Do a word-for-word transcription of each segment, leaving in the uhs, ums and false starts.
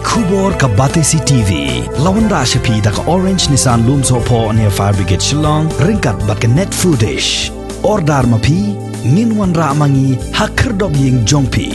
Khubor ka Batesi T V la wanrah sha phi da ka Orange Nissan Lumsohphoh near Fire Brigade Shillong ryngkat bad ka Net Foodish. Order ma phi, ngin wanrah ma ngi ha khyrdop ïing jong phi.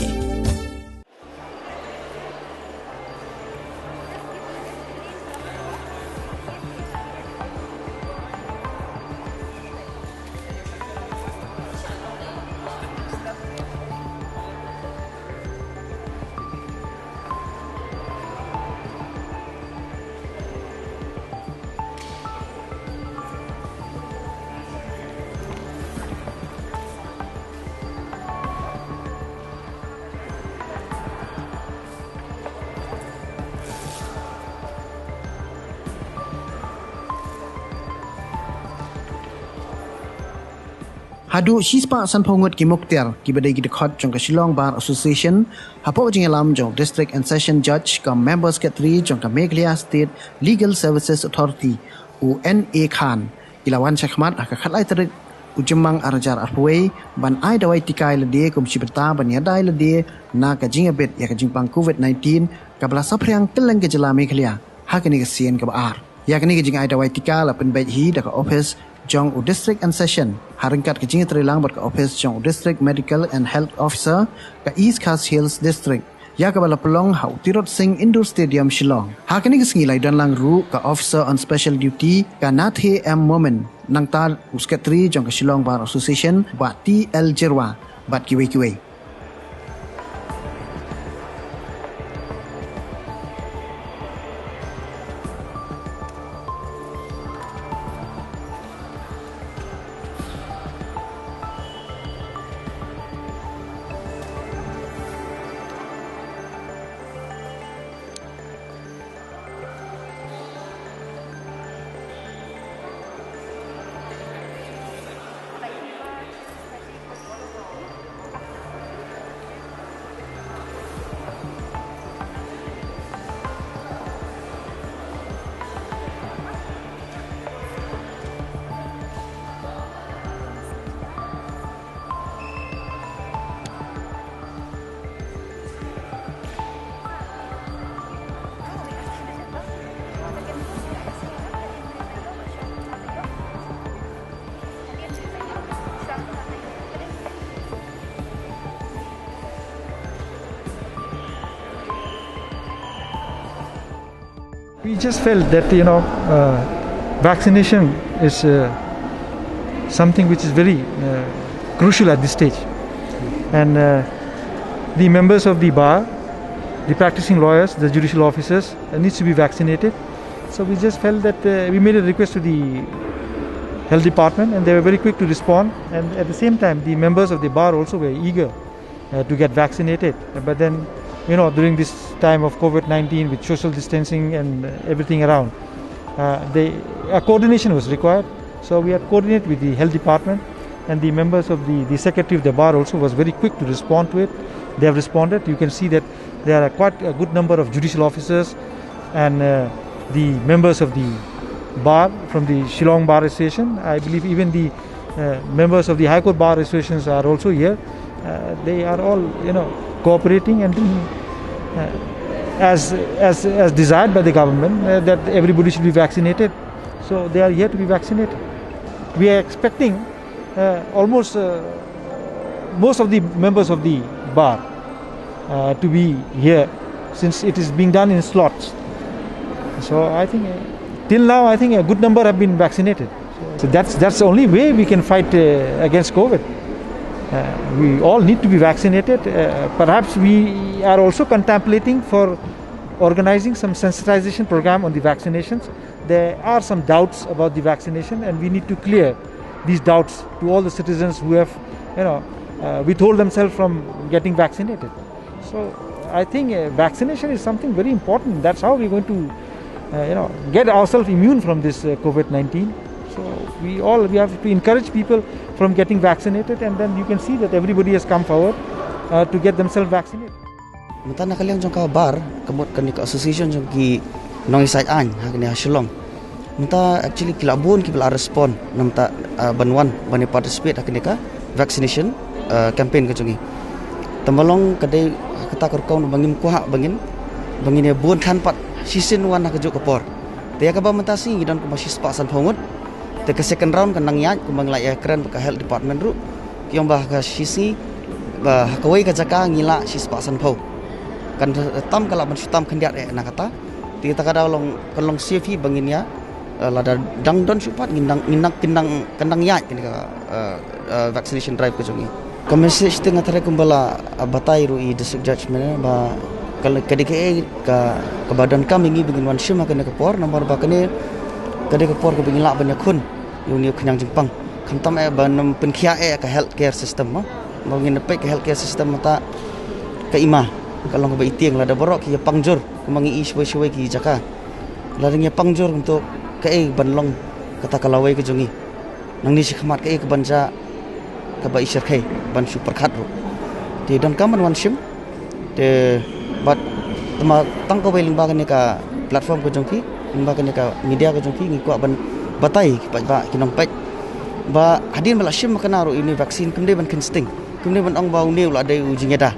Haduh shispah sanphew ngut ki muktiar kiba dei ki dkhot jong ka Shillong Bar Association, hapoh ka jingïalam jong u District and Session Judge, ka Member Secretary jong ka Meghalaya State Legal Services Authority, u N A Khan, ki la wan shakhmat ha ka khatlai tarik u Jymmang arhajar arphew wei ban ai dawai tika ïa lade kum shi bynta ban ïada ïa lade na ka jingïabit ïa ka jingpang COVID nineteen kaba la saphriang kylleng ka jylla Meghalaya ha kane ka sien kaba ar. Ïa kane ka jingai dawai tika la pynbeit hi da ka ophis jong u District and Session ha ryngkat ka jingïatreilang bad ka ophis jong u District Medical and Health Officer ka East Khasi Hills District, ïa kaba la pynlong ha u Tirot Sing Indoor Stadium, Shillong. Ha kane ka sngi la ïadonlang ruh ka Officer on Special Duty ka Nathe M Momin, nangta u Secretary jong ka Shillong Bar Association Bah T L Jyrwa bad kiwei kiwei. We just felt that, you know, uh, vaccination is uh, something which is very uh, crucial at this stage. And uh, the members of the bar, the practicing lawyers, the judicial officers uh, needs to be vaccinated. So we just felt that uh, we made a request to the health department, and they were very quick to respond. And at the same time, the members of the bar also were eager uh, to get vaccinated. But then, you know, during this time of COVID nineteen, with social distancing and uh, everything around, uh, they, a coordination was required. So we had coordinated with the health department, and the members of the, the secretary of the bar also was very quick to respond to it. They have responded. You can see that there are quite a good number of judicial officers and uh, the members of the bar from the Shillong Bar Association. I believe even the uh, members of the High Court Bar Associations are also here. Uh, they are all, you know, cooperating and doing uh, as, as, as desired by the government, uh, that everybody should be vaccinated. So they are here to be vaccinated. We are expecting uh, almost uh, most of the members of the bar uh, to be here, since it is being done in slots. So I think uh, till now, I think a good number have been vaccinated. So that's, that's the only way we can fight uh, against COVID. Uh, we all need to be vaccinated. Uh, perhaps we are also contemplating for organizing some sensitization program on the vaccinations. There are some doubts about the vaccination, and we need to clear these doubts to all the citizens who have, you know, uh, withhold themselves from getting vaccinated. So I think uh, vaccination is something very important. That's how we're going to, uh, you know, get ourselves immune from this uh, COVID nineteen. So we all, we have to encourage people from getting vaccinated, and then you can see that everybody has come forward uh, to get themselves vaccinated. Mynta na ka liang jong ka bar, ka mut kane ka association jong ki nongïasaid aiñ ha kane ha Shillong. Mynta actually ki la bun kiba la respond na mynta uh, ban wan ban participate ha kane ka vaccination uh, campaign ka jong ngi. Tang ba long ka dei kata ka rukom ba ngim kwah ba ngin Ba ngin ïa bun than pat shisien wan ha kajuh ka por. Te ïa kaba mynta shi ngi don kumba shispah sanphew ngut. Te ka second round kan nang ïaid kumba ngi la ïakren bad ka health department ruh. Ki ong ba ha ka shisngi, ba ha kawei ka jaka ngi lah shispah sanphew. Kan tam ka lah ban shu tam khyndiat eh na kata. Te kata ka daw long, kan long safe hi ba ngin ïa, eh, lada dang don shuh pat ngin dang, ngin dang, kan dang, kan dang ïaid kane ka, eh, eh, vaccination drive ka jong ngi. Ka message te nga tharai kumba la, eh, batai ruh i District Judge mynne ba ka, ka dei kaei ka, kaba donkam ïa ngi ba ngin wan shim ha kane ka por, namar ba kane ka dei ka por kaba ngin lah ban ïakhun ïa une u khñiang jingpang. Khamtam eh ban ym pynkhiah eh ka healthcare system mo. Ba ngin peit ka healthcare system mynta ka i ma, ka long kaba i tieng, lada baroh ki ïa pang jur kumba ngi i shawei shawei ki jaka. Lada ngi ïa pang jur kumto, kaei ban long kata ka lawei ka jong ngi? Nangne shakhmat kaei kaban jia kaba i shyrkhei ban shu pyrkhat ruh? Te donkam ban wan shim. Te bad tang, tang kawei lyngba kane ka platform ka jong phi, lyngba kane ka media ka jong phi, ngi kwah ban batai ki paidbah, ki nongpeit, ba hadien ba la shim makna ruh ïa une u vaccine, kam dei ban kheiñ sting, kam dei ban ong ba une u la dei u jingïada.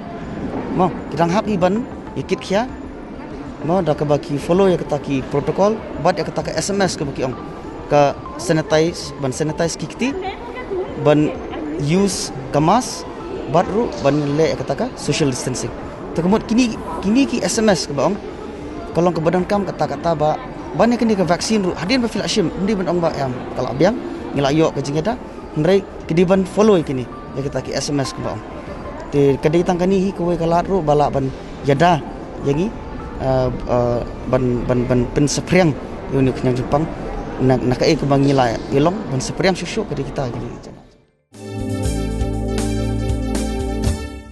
Mo, ki dang hap hi ban ïa kit khia, mo, da kaba ki follow ïa kata ki protocol bad ïa kata ka S M S kaba ki ong, ka sanitize, ban sanitize ki kti, ban use ka mask, bad ruh ban leh ïa kata ka social distancing. Te ka mut kine, kine ki S M S kaba ong, ka long kaba donkam katta katta ba, ban ïa kane ka vaccine ruh hadien ba phi la shim, ym dei ban ong ba em, ka la biang, ngi la ïoh ka jingïada. Hynrei ki dei ban follow ïa kine, ïa kita ki S M S kaba ong. Te ka dei tang kane hi kawei ka lad ruh ba lah ban ïada ïa ngi, eh, eh, ban, ban, ban pynsaphriang ïa une u khñiang jingpang na, na kaei kaba ngi la ïalong, ban saphriang shuh shuh ka dei kita ki